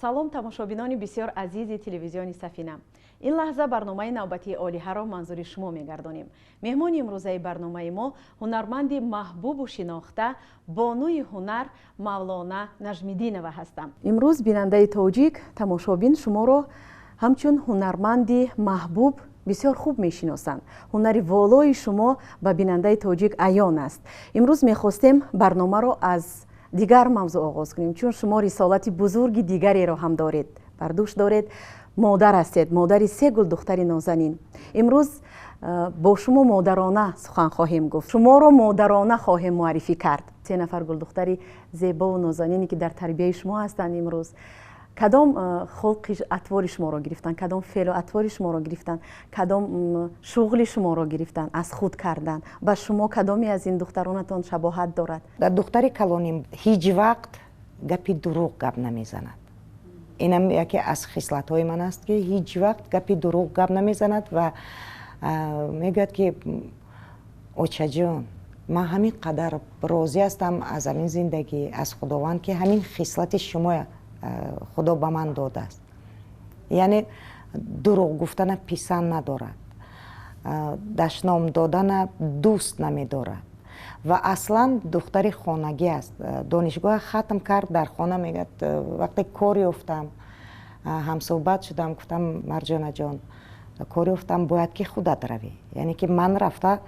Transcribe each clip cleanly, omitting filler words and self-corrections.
Салом, тамошобинони бисёр азизи телевизиони Сафина. Ин лаҳза барномаи навбатии Олиҳаро манзури шумо мегардонем. Меҳмони имрӯзаи барномаи мо ҳунарманди маҳбубу шинохта, бонуи ҳунар Мавлона Нажмиддинова ҳастам. Имрӯз бинандаи тоҷик, тамошобин шуморо ҳамчун ҳунарманди маҳбуб бисёр хуб мешиносанд. Ҳунари волои шумо ба бинандаи тоҷик аён аст. Имрӯз мехостем барномаро аз дигар мавзӯъ оғоз кунем, чун шумо рисолати бузурги дигареро ҳам доред, бар дӯш доред. Модар ҳастед, модари се гул духтари нозанин. Имрӯз бо шумо модарона сухан хоҳем гуфт, шуморо модарона хоҳем муаррифӣ кард. Се нафар гулдухтари зебову нозанине, ки дар тарбияи шумо ҳастанд, имрӯз кадом хулқи атвори шуморо гирифтанд, кадом феълу атвори шуморо гирифтанд, кадом шуғли шуморо гирифтанд, аз худ карданд? Ба шумо кадоме аз ин духтаронатон шабоҳат дорад? Дар духтари калоним ҳеҷ вақт гапи дурӯғ гап намезанад. Инам яке аз хислатҳои ман аст, ки ҳеҷ вақт гапи дурӯғ гап намезанад ва мегӯяд, ки очаҷон, ман ҳамин қадар розӣ ҳастам аз ҳамин зиндагӣ, аз Худованд, ки ҳамин хислати шумо Худо ба ман додааст. Яъне дурӯғ гуфтана писанд надорад, дашном додана дӯст намедорад ва аслан духтари хонагӣ аст. Донишгоҳ хатм кард, дар хона мегӯяд, вақте кор ёфтам, ҳамсӯҳбат шудам, гуфтам: «Марҷонаҷон, кор ёфтам, бояд ки худат равӣ, яъне ки ман рафта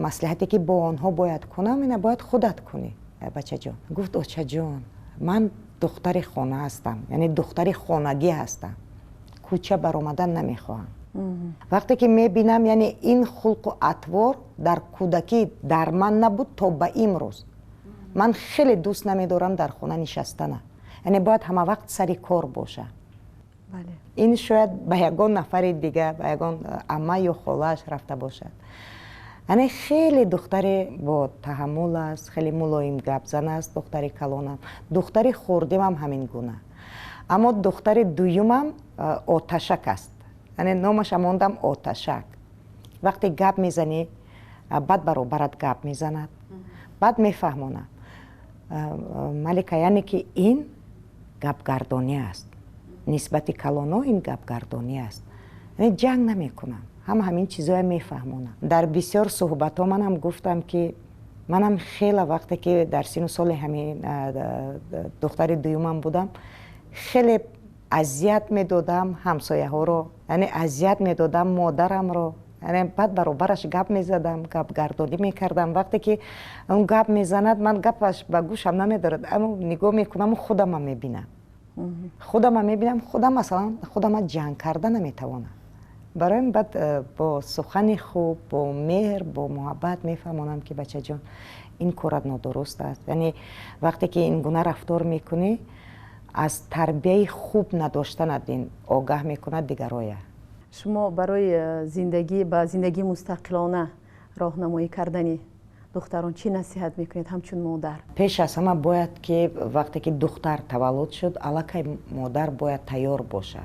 маслиҳате ки бо онҳо бояд кунам, ина бояд худат кунӣ, бачаҷон». Гуфт: «Очаҷон, ман духтари хона ҳастам, яъне духтари хонагӣ ҳастам, кӯча баромадан намехоҳам». Вақте ки мебинам, яъне ин хулқу атвор дар кӯдакӣ дар ман набуд то ба имрӯз. Ман хеле дӯст намедорам дар хона нишастана, яъне бояд ҳама вақт сари кор бошам. Ин шояд ба ягон нафари дига, ба ягон амма ё холааш рафта бошад. Яъне хеле духтаре бо таҳаммул аст, хеле мулоим гапзан аст духтари калонам. Духтари хурдимам ҳамин гуна, аммо духтари дуюмам оташак аст, яъне номаша мондам Оташак. Вақте гап мезанӣ, баъд баробарат гап мезанад, баъд мефаҳмонад: «Малика, яъне ки ин гапгардонӣ аст, нисбати калоно ин гапгардонӣ аст». Яъне ҷанг намекунам, ҳама ҳамин чизоя мефаҳмонам. Дар бисёр суҳбатҳо манам гуфтам, ки манам хеле вақте ки дар сину соли ҳамин духтари дуюмам будам, хеле азият медодам ҳамсояҳоро, яъне азият медодам модарамро, яъне баъд баробараш гап мезадам, гапгардонӣ мекардам. Вақте ки он гап мезанад, ман гапаш ба гӯшам намедорад, аммо нигоҳ мекунаму худама мебинам, худама мебинам, худам масалан худама ҷанг карда наметавонам. Барои баъд бо сухани хуб, бо меҳр, бо муҳаббат мефаҳмонам, ки бачаҷон, ин корат нодуруст аст, яъне вақте ки ин гуна рафтор мекунӣ, аз тарбияи хуб надоштанат ин огаҳ мекунад дигароя. Шумо барои зиндагӣ, ба зиндагии мустақилона роҳнамоӣ кардани духтарон чӣ насиҳат мекунед ҳамчун модар? Пеш аз ҳама бояд ки вақте ки духтар таваллуд шуд, аллакай модар бояд тайёр бошад.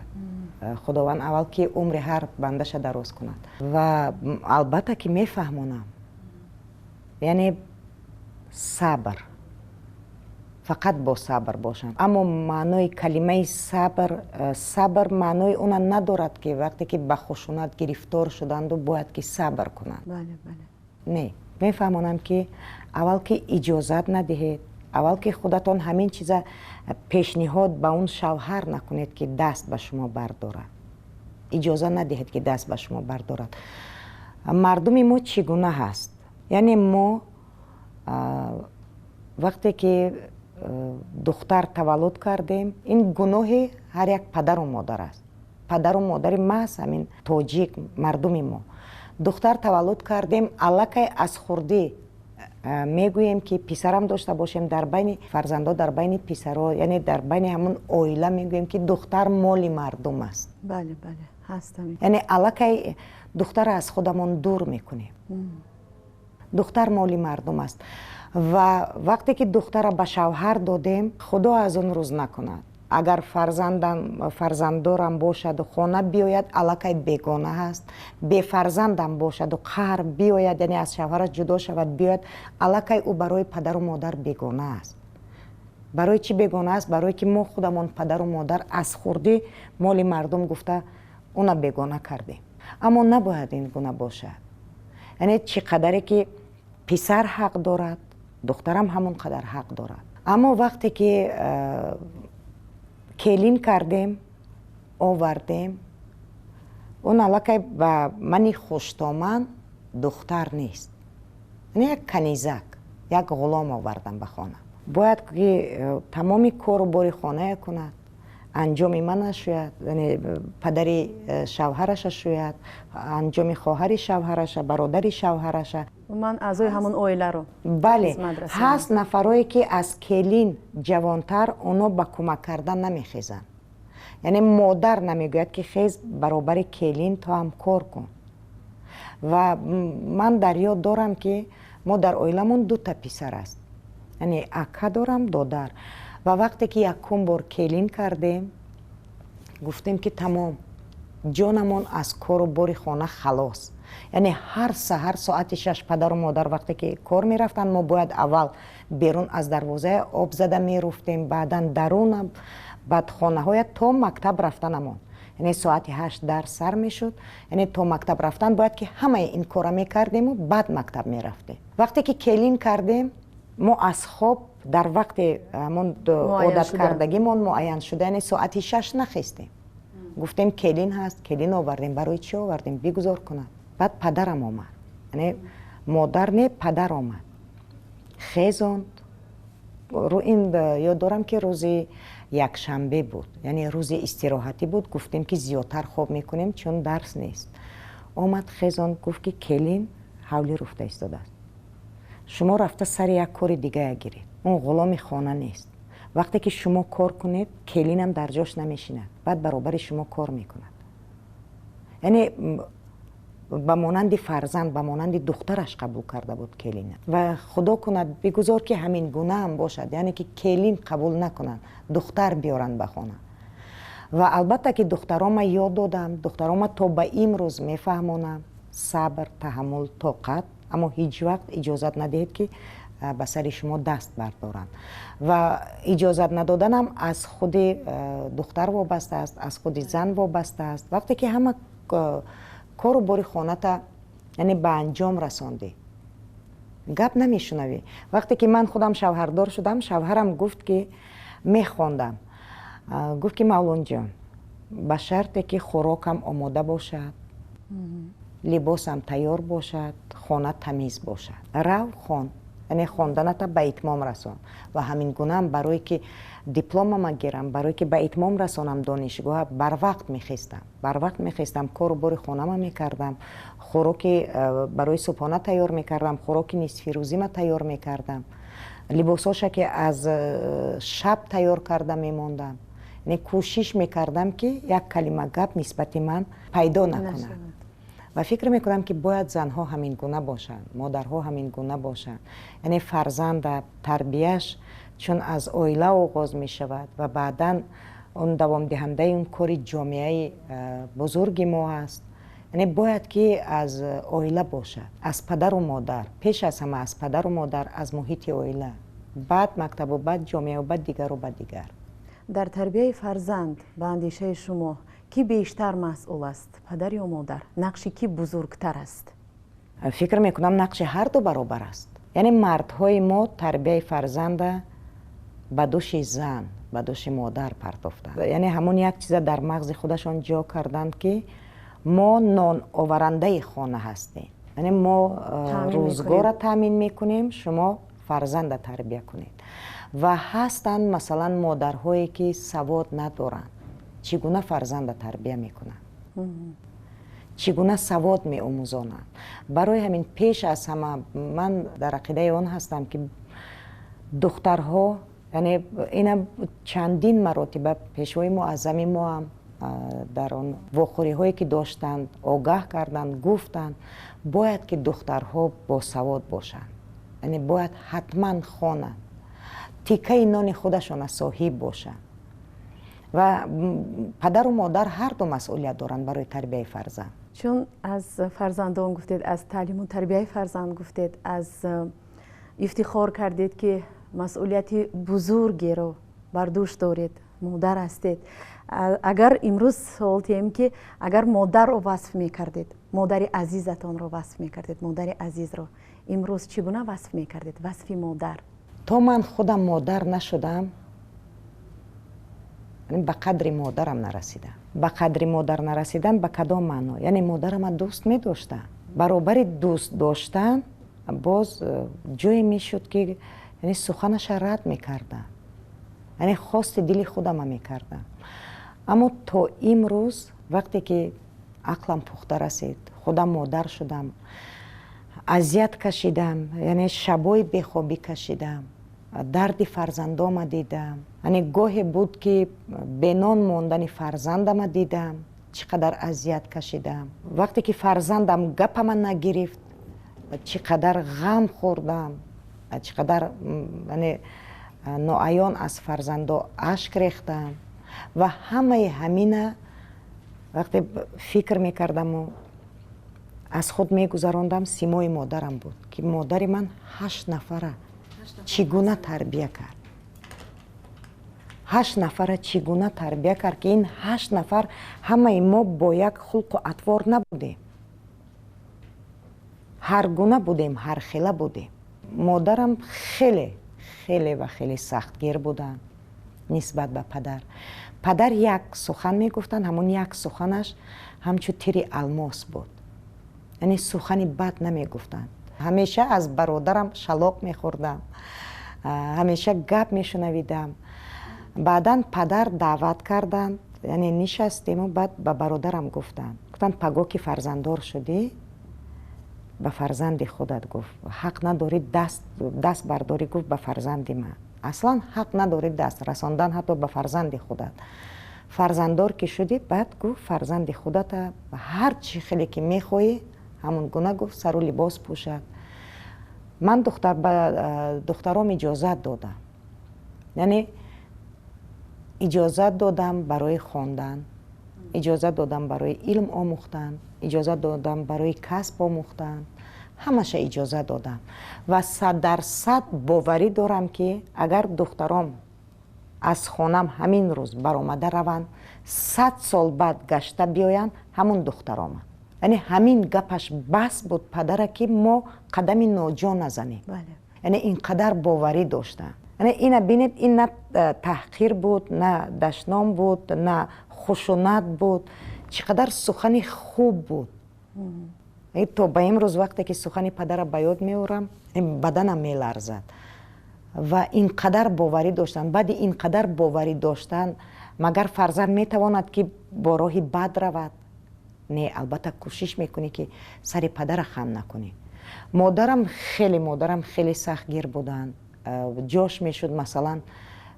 Худованд аввал ки умри ҳар бандаша дароз кунад. Ва албатта ки мефаҳмонам, яъне сабр, фақат бо сабр бошанд. Аммо маънои калимаи сабр, сабр маънои она надорад, ки вақте ки ба хушунат гирифтор шуданду, бояд ки сабр кунанд. Не, мефаҳмонам, ки аввал ки иҷозат надиҳед, аввал ки худатон ҳамин чиза пешниҳод ба он шавҳар накунед, ки даст ба шумо бардорад. Иҷоза надиҳед, ки даст ба шумо бардорад. Мардуми мо чӣ гуна ҳаст? Яъне мо вақте ки духтар таваллуд кардем, ин гуноҳи ҳар як падару модар аст, падару модари маҳз ҳамин тоҷик мардуми мо. Духтар таваллуд кардем, аллакай аз хурдӣ мегӯем, ки писарам дошта бошем, дар байни фарзандо, дар байни писаро, яъне дар байни ҳамун оила мегӯем, ки духтар моли мардум аст. Бале, бале, ҳастам. Яъне аллакай духтарро аз худамон дур мекунем. Духтар моли мардум аст. Ва вақте ки духтара ба шавҳар додем, Худо аз он рӯз накунад, агар фарзандам, фарзанддорам бошаду хона биёяд, аллакай бегона ҳаст. Бефарзандам бошаду қаҳр биёяд, яъне аз шавҳараш ҷудо шавад, биёяд, аллакай ӯ барои падару модар бегона аст. Барои чӣ бегона аст? Барое ки мо худамон, падару модар, аз хурдӣ моли мардум гуфта уна бегона кардем. Аммо набояд ин гуна бошад. Яъне чӣ қадаре ки писар ҳақ дорад, духтарам ҳамон қадар ҳақ дорад. Аммо вақте ки келин кардем, овардем, он аллакай ба мани хуштоман духтар нест, яъне як канизак, як ғулом овардам ба хона. Бояд ки тамоми кору бори хоная кунад, анҷоми мана шӯяд, яъне падари шавҳараша шӯяд, анҷоми хоҳари шавҳараша, бародари шавҳараша. Ман аъзои ҳамон оиларо. Бале, ҳаст нафарое ки аз келин ҷавонтар, оно ба кӯмак кардан намехезанд. Яъне модар намегӯяд, ки хез, баробари келин то ҳам кор кун. Ва ман дар ёд дорам, ки мо дар оиламон дута писар аст, яъне ака дорам, додар. Ва вақте ки якум бор келин кардем, гуфтем, ки тамом, ҷонамон аз кору бори хона халос. Яъне ҳар саҳар соати 6 падару модар вақте ки кор мерафтанд, мо бояд аввал берун аз дарвозая об зада меруфтем, баъдан даруна, баъд хонаҳоя, то мактаб рафтанамон. Яъне соати 8 дарс сар мешуд, яъне то мактаб рафтан бояд ки ҳамаи ин кора мекардему баъд мактаб мерафтем. Вақте ки келин кардем, мо аз хоб дар вақти ҳамон одаткардагимон муайян шуда, яъне соати 6 нахестем. Гуфтем, келин ҳаст, келин овардем, барои чӣ овардем, бигузор кунад. Баъд падарам омад, яъне модар не, падар омад, хезонд. Ин ёд дорам, ки рӯзи якшанбе буд, яъне рӯзи истироҳатӣ буд. Гуфтем, ки зиёдтар хоб мекунем, чун дарс нест. Омад, хезонд, гуфт, ки келин ҳавлӣ руфта истодааст, шумо рафта сари як кори дигая гиред, он ғуломи хона нест. Вақте ки шумо кор кунед, келинам дар ҷош намешинад, баъд баробари шумо кор мекунад. Яъне ба монанди фарзанд, ба монанди духтараш қабул карда буд келина. Ва худо кунад, бигузор, ки ҳамин гунаам бошад, яъне ки келин қабул накунанд, духтар биёранд ба хона. Ва албатта ки духтарома ёд додам, духтарома то ба имрӯз мефаҳмонам: сабр, таҳаммул, тоқат, аммо ҳеҷ вақт иҷозат надиҳед, ки ба сари шумо даст бардоранд. Ва иҷозат надоданам аз худи духтар вобаста аст, аз худи зан вобаста аст. Вақте ки ҳама кору бори хоната, яъне, ба анҷом расондӣ, гап намешунавӣ. Вақте ки ман худам шавҳардор шудам, шавҳарам гуфт, ки мехондам, гуфт, ки мавлонҷон, ба шарте ки хӯрокам омода бошад, либосам тайёр бошад, хона тамиз бошад, рав хон, яъне хонданата ба итмом расон. Ва ҳамин гунаам, барое ки дипломама гирам, барое ки ба итмом расонам донишгоҳа, барвақт мехестам, барвақт мехестам, кору бори хонама мекардам, хӯроки барои субҳона тайёр мекардам, хӯроки нисфирӯзима тайёр мекардам, либосоша ки аз шаб тайёр карда мемондам. Яъне кӯшиш мекардам, ки як калима гап нисбати ман пайдо накунад. Ва фикр мекунам, ки бояд занҳо ҳамин гуна бошанд, модарҳо ҳамин гуна бошанд. Яъне фарзанда тарбияш чун аз оила оғоз мешавад ва баъдан он давомдиҳандаи он кори ҷомеаи бузурги мо аст. Яъне бояд ки аз оила бошад, аз падару модар, пеш аз ҳама аз падару модар, аз муҳити оила, баъд мактабу, баъд ҷомеау, баъд дигару баъд дигар. Дар тарбияи фарзанд, ба андешаи шумо, кӣ бештар масъул аст, падар ё модар? Нақши кӣ бузургтар аст? Фикр мекунам, нақши ҳарду баробар аст. Яъне мардҳои мо тарбияи фарзанда ба дӯши зан, ба дӯши модар партофтанд. Яъне ҳамон як чиза дар мағзи худашон ҷо карданд, ки мо ноноварандаи хона ҳастем, яъне мо рӯзгорро таъмин мекунем, шумо фарзанда тарбия кунед. Ва ҳастанд, масалан, модарҳое ки савод надоранд. Чӣ гуна фарзанда тарбия мекунанд, чӣ гуна савод меомӯзонанд? Барои ҳамин пеш аз ҳама ман дар ақидаи он ҳастам, ки духтарҳо, яъне ина чандин маротиба пешвои муаззами мо ҳам дар он вохӯриҳое ки доштанд, огаҳ карданд, гуфтанд, бояд ки духтарҳо босавод бошанд, яъне бояд ҳатман хонанд, тикаи нони худашона соҳиб бошанд. Ва падару модар ҳарду масъулият доранд барои тарбияи фарзанд. Чун аз фарзандон гуфтед, аз таълиму тарбияи фарзанд гуфтед, аз ифтихор кардед, ки Масъулияти бузургеро бар дӯш доред, модар ҳастед. Агар имрӯз суол диҳем, ки агар модарро васф мекардед, модари азизатонро васф мекардед, модари азизро имрӯз чӣ гуна васф мекардед, васфи модар? То ман худам модар нашудам, ба қадри модарам нарасидам. Ба қадри модар нарасидан ба кадом маъно? Яъне модарама дӯст медоштам, баробари дӯст доштан боз ҷое мешуд, ки яъне суханаша рад мекардам, яъне хости дили худама мекардам. Аммо то имрӯз, вақте ки ақлам пухта расид, худам модар шудам, азият кашидам, яъне шабои бехобӣ кашидам, дарди фарзандома дидам, яъне гоҳе буд, ки бенон мондани фарзандама дидам, чӣ қадар азият кашидам. Вақте ки фарзандам гапама нагирифт, чӣ қадар ғам хӯрдам, чӣ қадар яъне ноаён аз фарзандо ашк рехтам. Ва ҳамаи ҳамина вақте фикр мекардаму аз худ мегузарондам, симои модарам буд, ки модари ман ҳашт нафара чӣ гуна тарбия кард, ҳашт нафара чӣ гуна тарбия кард, ки ин ҳашт нафар ҳамаи мо бо як хулқу атвор набудем, ҳар гуна будем, ҳархела будем. Модарам хеле, хеле ва хеле сахтгир буданд нисбат ба падар. Падар як сухан мегуфтанд, ҳамон як суханаш ҳамчун тири алмос буд, яъне сухани бад намегуфтанд. Ҳамеша аз бародарам шалоқ мехӯрдам, ҳамеша гап мешунавидам. Баъдан падар даъват карданд, яъне нишастему баъд ба бародарам гуфтанд, гуфтанд: «Паго ки фарзанддор шудӣ, ба фарзанди худат, гуфт, ҳақ надорӣ даст бардорӣ, гуфт, ба фарзанди ман аслан ҳақ надорӣ даст расондан ҳатто ба фарзанди худат. Фарзанддор ки шудӣ, баъд, гуфт, фарзанди худата ҳар чӣ хеле ки мехоҳӣ, ҳамон гуна, гуфт, сару либос пӯшад». Ман ба духтаром иҷозат додам, яъне иҷозат додам барои хондан, иҷозат додам барои илм омӯхтан, иҷозат додам барои касб омӯхтан, ҳамаша иҷозат додам. Ва 100% боварӣ дорам, ки агар духтаром аз хонам ҳамин рӯз баромада раванд, 100 сол баъд гашта биёянд, ҳамун духтароманд. Яъне ҳамин гапаш бас буд падара, ки мо қадами ноҷо назанем. Яъне ин қадар боварӣ доштам. Яъне ина бинед, ин на таҳқир буд, на дашном буд, на хушунат буд, чӣ қадар сухани хуб буд. То ба имрӯз вақте ки сухани падара ба ёд меорам, баданам меларзад. Ва ин қадар боварӣ доштан, баъди ин қадар боварӣ доштан, магар фарзанд метавонад, ки бо роҳи бад равад? Не, албатта, кӯшиш мекунӣ, ки сари падара хам накунӣ. Модарам хеле сахтгир буданд. Ҷош мешуд, масалан,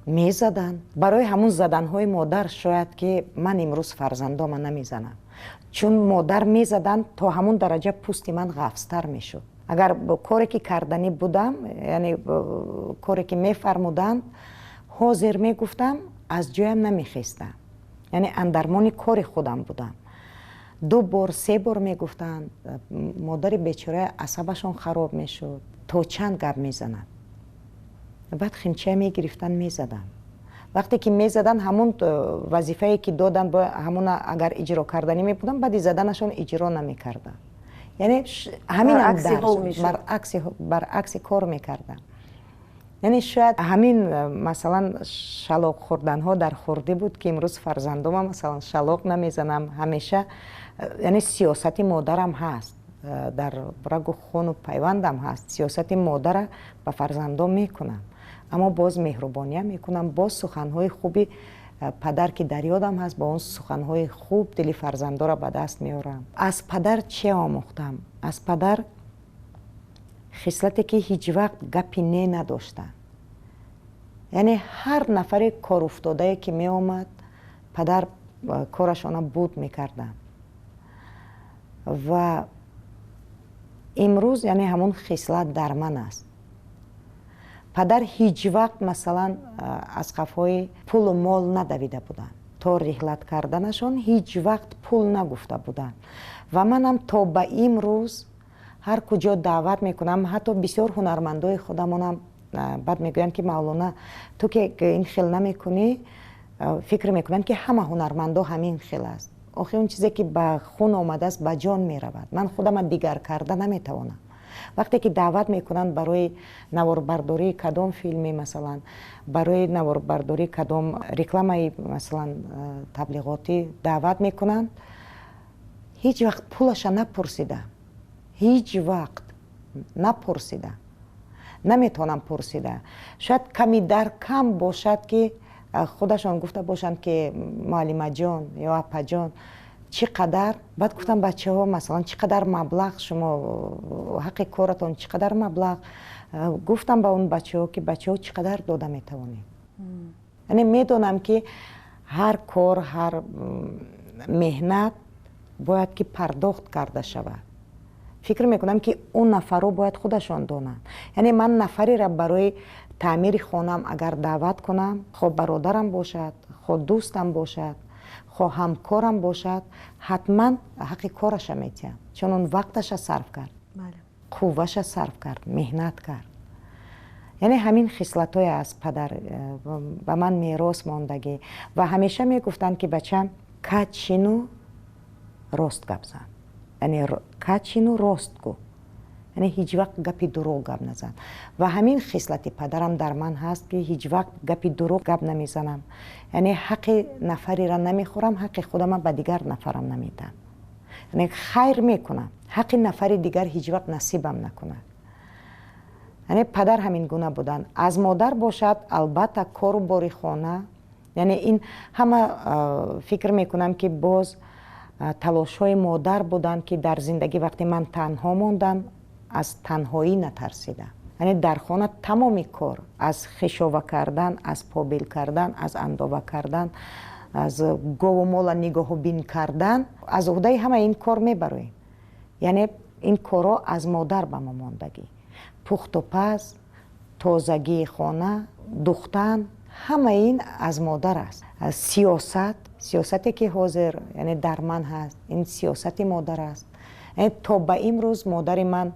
мезаданд. Барои ҳамун заданҳои модар шояд ки ман имрӯз фарзандома намезанам, чун модар мезаданд, то ҳамун дараҷа пӯсти ман ғафзтар мешуд. Агар коре ки карданӣ будам, яъне коре ки мефармуданд, ҳозир мегуфтам, аз ҷоям намехестам, яъне андармони кори худам будам. Ду бор, се бор мегуфтанд, модари бечора асабашон хароб мешуд, то чанд гап мезанад. Баъд химча мегирифтанд, мезаданд. Вақте ки мезаданд, ҳамун вазифае ки доданд, ҳамуна агар иҷро карданӣ мебудам, баъди заданашон иҷро намекардам. Яъне ҳаминам баръакси кор мекардам. Яъне шояд ҳамин, масалан, шалоқ хӯрданҳо дар хурдӣ буд, ки имрӯз фарзандома, масалан, шалоқ намезанам ҳамеша. Яъне сиёсати модарам ҳаст, дар рагу хуну пайвандам ҳаст. Сиёсати модара ба фарзандом мекунам, аммо боз меҳрубониям мекунам. Боз суханҳои хуби падар, ки дар ёдам ҳаст, бо он суханҳои хуб дили фарзандоро ба даст меорам. Аз падар чӣ омӯхтам? Аз падар хислате, ки ҳеҷ вақт гапи не надоштанд. Яъне ҳар нафаре коруфтодае ки меомад, падар корашона буд мекарданд. Ва имрӯз яъне ҳамон хислат дар ман аст. Падар ҳеҷ вақт, масалан, аз қафои пулу мол надавида буданд. То риҳлат карданашон ҳеҷ вақт пул нагуфта буданд. Ва манам то ба имрӯз ҳар куҷо даъват мекунам, ҳатто бисёр ҳунармандои худамонам Баъд мегӯянд, ки Мавлона, ту ки ин хел намекунӣ, фикр мекунанд, ки ҳама ҳунармандо ҳамин хел аст. Охи, он чизе ки ба хун омадааст, ба ҷон меравад. Ман худама дигар карда наметавонам. Вақте ки даъват мекунанд барои наворбардории кадом филме, масалан, барои наворбардории кадом рекламаи, масалан, таблиғотӣ даъват мекунанд, ҳеҷ вақт пулаша напурсида, ҳеҷ вақт напурсида, наметавонам пурсида. Шояд ками дар кам бошад, ки худашон гуфта бошанд, ки муаллимаҷон ё апаҷон, чӣ қадар? Баъд гуфтам: бачаҳо, масалан, чӣ қадар маблағ шумо ҳаққи коратон, чӣ қадар маблағ? Гуфтам ба он бачаҳо, ки бачаҳо, чӣ қадар дода метавонед? Яъне медонам, ки ҳар кор, ҳар меҳнат бояд ки пардохт карда шавад. Фикр мекунам, ки он нафарро бояд худашон донанд. Яъне ман нафареро барои таъмири хонам агар даъват кунам, хо бародарам бошад, хо дӯстам бошад, хо ҳамкорам бошад, ҳатман ҳаққи кораша метиҳам, чун он вақташа сарф кард, қувваша сарф кард, меҳнат кард. Яъне ҳамин хислатҳое аз падар ба ман мерос мондагӣ. Ва ҳамеша мегуфтанд, ки бачам, каҷ шину рост гап зан, яъне каҷ шину рост гӯ, яъне ҳеҷ вақт гапи дурӯғ гап назан. Ва ҳамин хислати падарам дар ман ҳаст, ки ҳеҷ вақт гапи дурӯғ гап намезанам, яъне ҳаққи нафареро намехӯрам, ҳаққи худама ба дигар нафарам наметам. Яъне хайр мекунам, ҳаққи нафари дигар ҳеҷ вақт насибам накунад. Яъне падар ҳамин гуна буданд. Аз модар бошад, албатта, кору бори хона. Яъне ин ҳама, фикр мекунам, ки боз талошҳои модар буданд, ки дар зиндагӣ вақте ман танҳо мондам, аз танҳоӣ натарсидам. Яъне дар хона тамоми кор, аз хишова кардан, аз побил кардан, аз андова кардан, аз гову мола нигоҳубин кардан, аз уҳдаи ҳама ин кор мебароем. Яъне ин корҳо аз модар ба мо мондагӣ: пухту паз, тозагии хона, духтан, ҳама ин аз модар аст. Сиёсат, сиёсате ки ҳозир, яъне, дар ман ҳаст, ин сиёсати модар аст. Яъне то ба имрӯз модари ман,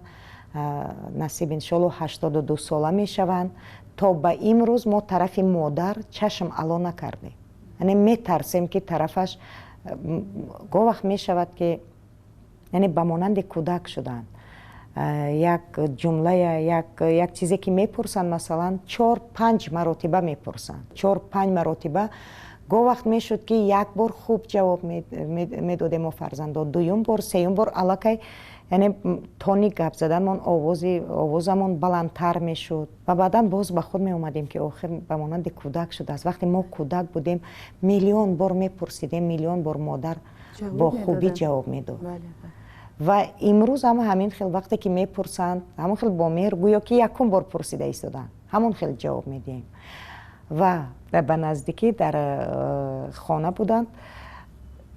насиб иншолло, 82 сола мешаванд, то ба имрӯз мо тарафи модар чашм ало накардем. Яъне метарсем, ки тарафаш гоҳ вақт мешавад, ки яъне ба монанди кӯдак шуданд. Як ҷумлая, як чизе ки мепурсанд, масалан, чор панҷ маротиба мепурсанд, чор панҷ маротиба. Гоҳ вақт мешуд, ки як бор хуб ҷавоб медодем мо фарзандо, дуюм бор, сеюм бор аллакай, яъне тони гап заданмон, овозамон баландтар мешуд. Ва баъдан боз ба худ меомадем, ки охир ба монанди кӯдак шудааст. Вақте мо кӯдак будем, миллион бор мепурсидем, миллион бор модар бо хубӣ ҷавоб медод. Ва имрӯз ҳама ҳамин хел, вақте ки мепурсанд, ҳамон хел бо меҳр, гӯё ки якум бор пурсида истоданд, ҳамон хел ҷавоб медиҳем. Ва ба наздикӣ дар хона буданд,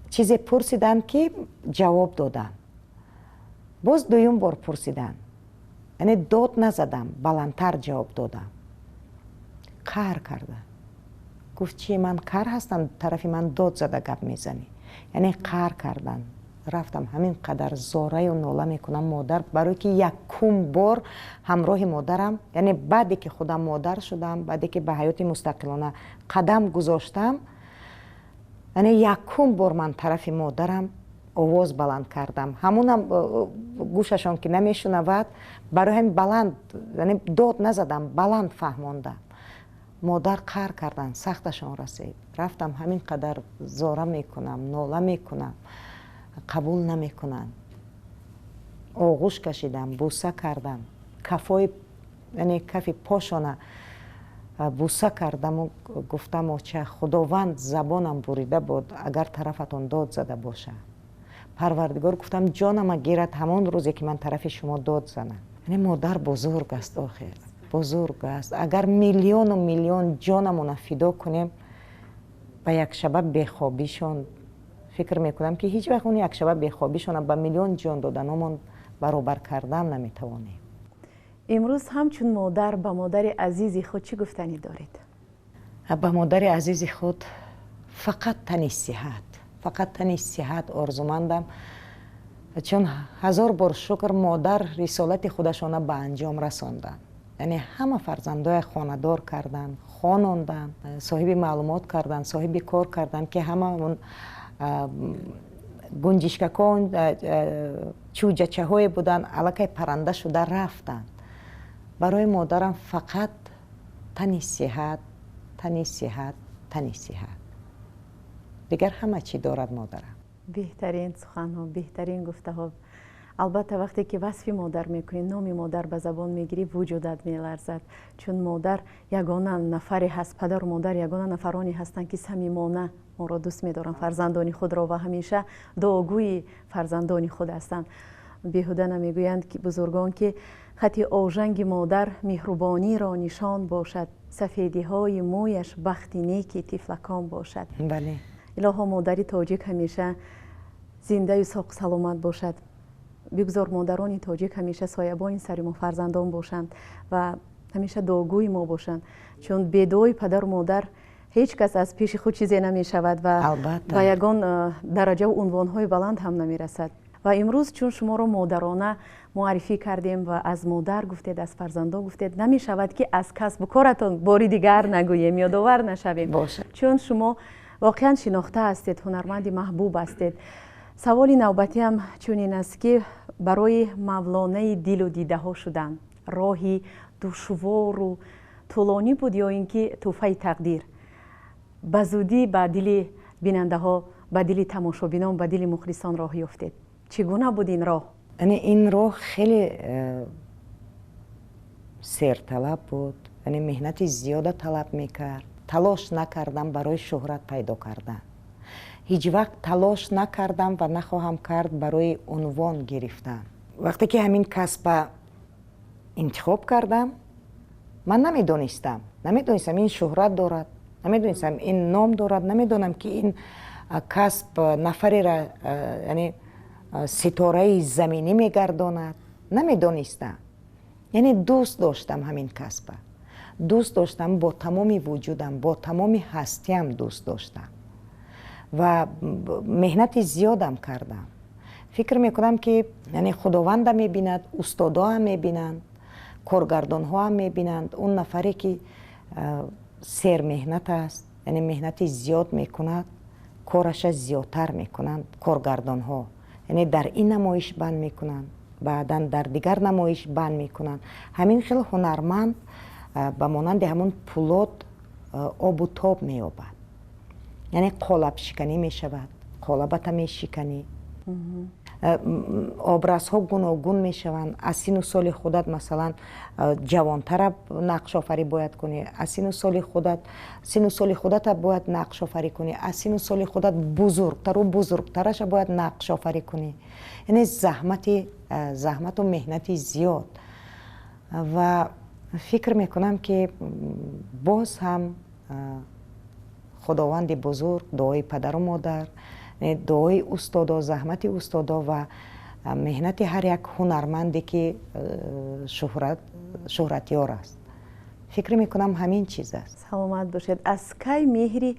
чизе пурсиданд, ки ҷавоб додам, боз дуюм бор пурсиданд, яъне дод назадам, баландтар ҷавоб додам. Қаҳр карда гуфт: чи, ман кар ҳастам, тарафи ман дод зада гап мезанӣ? Яъне қаҳр карданд. Рафтам, ҳамин қадар зораю нола мекунам модар, барое ки якум бор ҳамроҳи модарам, яъне баъде ки худам модар шудам, баъде ки ба ҳаёти мустақилона қадам гузоштам, яъне якум бор ман тарафи модарам овоз баланд кардам. Ҳамонам гӯшашон ки намешунавад, барои ҳамин баланд, яъне дод назадам, баланд фаҳмондам. Модар қаҳр карданд, сахташон расид. Рафтам, ҳамин қадар зора мекунам, нола мекунам, қабул намекунанд. Оғӯш кашидам, буса кардам, кафои, яъне кафи пошона буса кардаму гуфтам: оча, Худованд забонам бурида буд, агар тарафатон дод зада бошад. Парвардигор, гуфтам, ҷонама гирад ҳамон рӯзе ки ман тарафи шумо дод занам. Яъне модар бузург аст, охир бузург аст. Агар миллиону миллион ҷонамона фидо кунем, ба якшаба бехобишон, фикр мекунам, ки ҳеҷ вақт он якшаба бехобишона ба миллион ҷон доданомон баробар кардан наметавонем. Имрӯз ҳамчун модар ба модари азизи худ чӣ гуфтанӣ доред? Ба модари азизи худ фақат тани сиҳат, фақат тани сиҳат орзумандам, чун ҳазор бор шукр, модар рисолати худашона ба анҷом расонданд. Яъне ҳама фарзандоя хонадор карданд, хононданд, соҳиби маълумот карданд, соҳиби кор карданд, ки ҳама он гунҷишкакон, чӯҷачаҳое буданд, аллакай парранда шуда рафтанд. Барои модарам фақат тани сиҳат, тани сиҳат, тани сиҳат. Дигар ҳама чӣ дорад модарам. Беҳтарин суханҳо, беҳтарин гуфтаҳо. Албатта, вақте ки васфи модар мекунӣ, номи модар ба забон мегирӣ, вуҷудат меларзад, чун модар ягона нафаре ҳаст, падару модар ягона нафароне ҳастанд, ки самимона моро дӯст медоранд, фарзандони худро, ва ҳамеша дуогӯи фарзандони худ ҳастанд. Беҳуда намегӯянд ки бузургон, ки хати ожанги модар меҳрубониро нишон бошад, сафедиҳои мӯяш бахти неки тифлакон бошад. Бале. Илоҳо, модари тоҷик ҳамеша зиндаю соқу саломат бошад. Бигзор модарони тоҷик ҳамеша соябони сари мо фарзандон бошанд ва ҳамеша дуогӯи мо бошанд, чун бедуои падару модар ҳеҷ кас аз пеши худ чизе намешавад ва ба ягон дараҷаву унвонҳои баланд ҳам намерасад. Ва имрӯз, чун шуморо модарона муаррифӣ кардем ва аз модар гуфтед, аз фарзандон гуфтед, намешавад, ки аз касбу коратон бори дигар нагӯем, ёдовар нашавем, чун шумо воқеан шинохта ҳастед, ҳунарманди маҳбуб ҳастед. Саволи навбатиам чунин аст, ки барои мавлонаи дилу дидаҳо шудан роҳи душвору тӯлонӣ буд ё ин ки тӯҳфаи тақдир ба зудӣ ба дили бинандаҳо, ба дили тамошобинон, ба дили мухлисон роҳ ёфтед? Чӣ гуна буд ин роҳ? Яъне ин роҳ хеле серталаб буд, яъне меҳнати зиёда талаб мекард. Талош накардам барои шӯҳрат пайдо кардан, ҳеҷ вақт талош накардам ва нахоҳам кард барои унвон гирифтан. Вақте ки ҳамин касба интихоб кардам, ман намедонистам ин шӯҳрат дорад, намедонистам ин ном дорад, намедонам, ки ин касб нафарера, яъне, ситораи заминӣ мегардонад. Намедонистам. Яъне дӯст доштам, ҳамин касба дӯст доштам, бо тамоми вуҷудам, бо тамоми ҳастиам дӯст доштам ва меҳнати зиёдам кардам. Фикр мекунам, ки яъне Худовандам мебинад, устодоам мебинанд, коргардонҳоам мебинанд. Он нафаре ки сермеҳнат аст, яъне меҳнати зиёд мекунад, кораша зиёдтар мекунанд коргардонҳо, яъне дар ин намоиш банд мекунанд, баъдан дар дигар намоиш банд мекунанд. Ҳамин хел ҳунарманд ба монанди ҳамон пӯлод обу тоб меёбад, яъне қолабшиканӣ мешавад, қолабата мешиканӣ, образҳо гуногун мешаванд. Аз сину соли худат, масалан, ҷавонтара нақшофарӣ бояд кунӣ, аз сину соли худат, сину соли худата бояд нақшофарӣ кунӣ, аз сину соли худат бузургтару бузургтараша бояд нақшофарӣ кунӣ. Яъне заҳмату меҳнати зиёд. Ва фикр мекунам, ки боз ҳам Худованди бузург, дуои падару модар, дуои устодо, заҳмати устодо ва меҳнати ҳар як ҳунарманде, ки шӯҳратёр аст, фикр мекунам, ҳамин чиз аст. Саломат бошед. Аз кай меҳри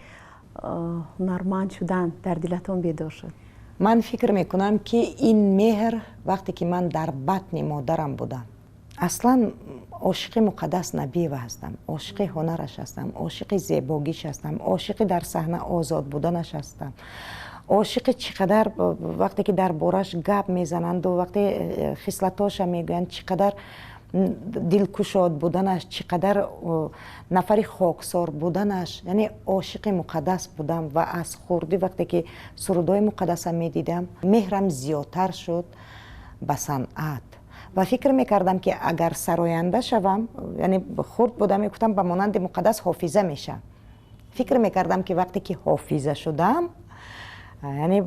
ҳунарманд шудан дар дилатон бедор шуд? Ман фикр мекунам, ки ин меҳр вақте ки ман дар батни модарам будам. Аслан ошиқи Муқаддас Набиева ҳастам, ошиқи ҳунараш ҳастам, ошиқи зебогиш ҳастам, ошиқи дар саҳна озод буданаш ҳастам, ошиқи чӣ қадар вақте ки дар бораш гап мезананду вақте хислатоша мегӯянд, чӣ қадар дилкушод буданаш, чӣ қадар нафари хоксор буданаш. Яъне ошиқи Муқаддас будам ва аз хурдӣ вақте ки сурудҳои Муқаддаса медидам, меҳрам зиёдтар шуд ба санъат ва фикр мекардам, ки агар сароянда шавам, яъне хурд будам, мегуфтам, ба монанди Муқаддас ҳофиза мешавам. Фикр мекардам, ки вақте ки ҳофиза шудам, яъне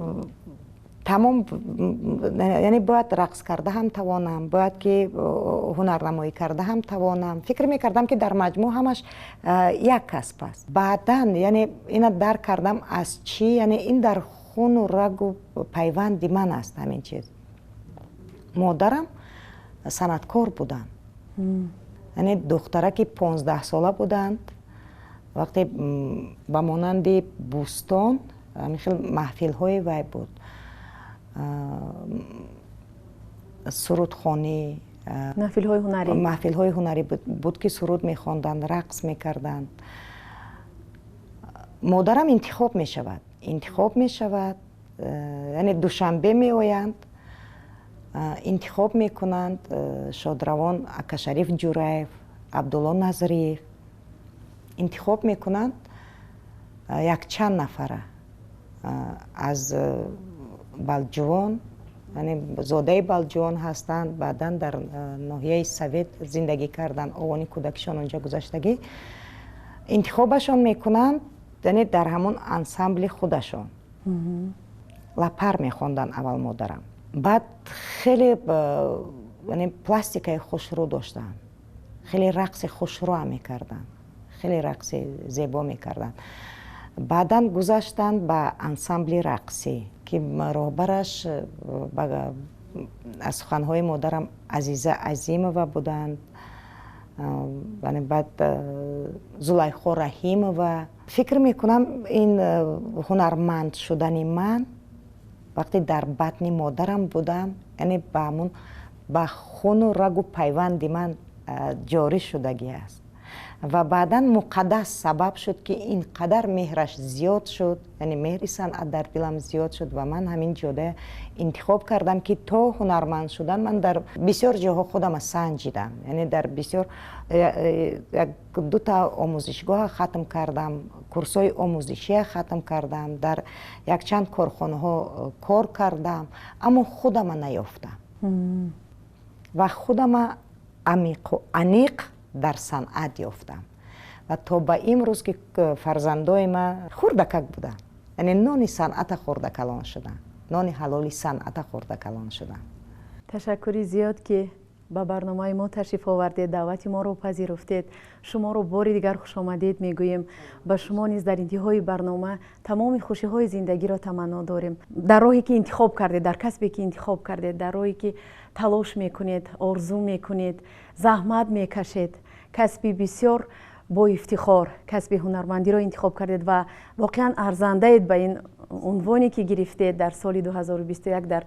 тамом, яъне бояд рақс карда ҳам тавонам, бояд ки ҳунарнамоӣ карда ҳам тавонам. Фикр мекардам, ки дар маҷмӯъ ҳамаш як касб аст. Баъдан, яъне, ина дарк кардам, аз чӣ, яъне ин дар хуну рагу пайванди ман аст ҳамин чиз. Модарам санъаткор буданд, яъне духтараки 15-сола буданд, вақте ба монанди бӯстон ҳамин хел маҳфилҳои вай буд, сурудхонӣ. Маҳфилҳои ҳунарӣ, маҳфилҳои ҳунарӣ буд, ки суруд мехонданд, рақс мекарданд. Модарам интихоб мешавад, яъне Душанбе меоянд, интихоб мекунанд. Шодравон Акашариф Ҷураев, Абдулло Назриев интихоб мекунанд якчанд нафара аз Балҷувон, яъне зодаи Балҷувон ҳастанд, баъдан дар ноҳияи Совет зиндагӣ карданд, овони кӯдакишон онҷа гузаштагӣ. Интихобашон мекунанд, яъне дар ҳамон ансамбли худашон лапар мехонданд аввал модарам. Баъд хеле, яъне, пластикаи хушрӯ доштанд, хеле рақси хушрӯам мекарданд, хеле рақси зебо мекарданд. Баъдан гузаштанд ба ансамбли рақсӣ, ки роҳбараш, аз суханҳои модарам, Азиза Азимова буданд, баъд Зулайхо Раҳимова. Фикр мекунам, ин ҳунарманд шудани ман вақте дар батни модарам будам, яъне ба ҳамун ба хуну рагу пайванди ман ҷорӣ шудагӣ аст. Ва баъдан Муқаддас сабаб шуд, ки ин қадар меҳраш зиёд шуд, яъне меҳри санъат дар дилам зиёд шуд ва ман ҳамин ҷода интихоб кардам, ки то ҳунарманд шудан ман дар бисёр ҷоҳо худама санҷидам, яъне дар бисёр як дута омӯзишгоҳа хатм кардам, курсҳои омӯзишия хатм кардам, дар якчанд корхонаҳо кор кардам, аммо худама наёфтам ва худама амиқу аниқ дар санъат ёфтам. Ва то ба имрӯз, ки фарзандои ман хурдакак буданд, яъне нони санъата хӯрда калон шуданд, нони ҳалоли санъата хӯрда калон шуданд. Ташаккури зиёд, ки ба барномаи мо ташриф овардед, даъвати моро пазируфтед. Шуморо бори дигар хушомадед мегӯем. Ба шумо низ дар интиҳои барнома тамоми хушиҳои зиндагиро таманно дорем. Дар роҳе ки интихоб кардед, дар касбе ки интихоб кардед, дар роҳе ки талош мекунед, орзу мекунед, заҳмат мекашед, касби бисёр боифтихор, касби ҳунармандиро интихоб кардед ва воқеан арзандаед ба ин унвоне ки гирифтед дар соли 2021 дар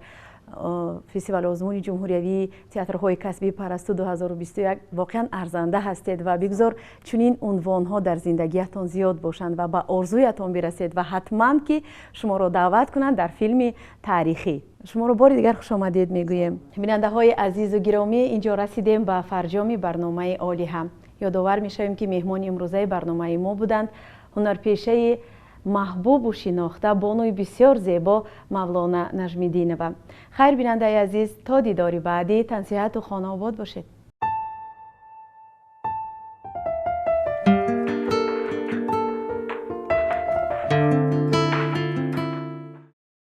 фестивали озмуни ҷумҳуриявии театрҳои касбии Парасту 2021. Воқеан арзанда ҳастед ва бигзор чунин унвонҳо дар зиндагиятон зиёд бошанд ва ба орзуятон бирасед ва ҳатман ки шуморо даъват кунанд дар филми таърихӣ. Шуморо бори дигар хушомадед мегӯем. Бинандаҳои азизу гиромӣ, инҷо расидем ба фарҷоми барномаи Олиҳа. Ёдовар мешавем, ки меҳмони имрӯзаи барномаи мо буданд ҳунарпешаи маҳбубу шинохта, бонуи бисёр зебо Мавлона Нажмиддинова. Хайр, бинандаи азиз, то дидори баъдӣ тансиҳату хонаобод бошед.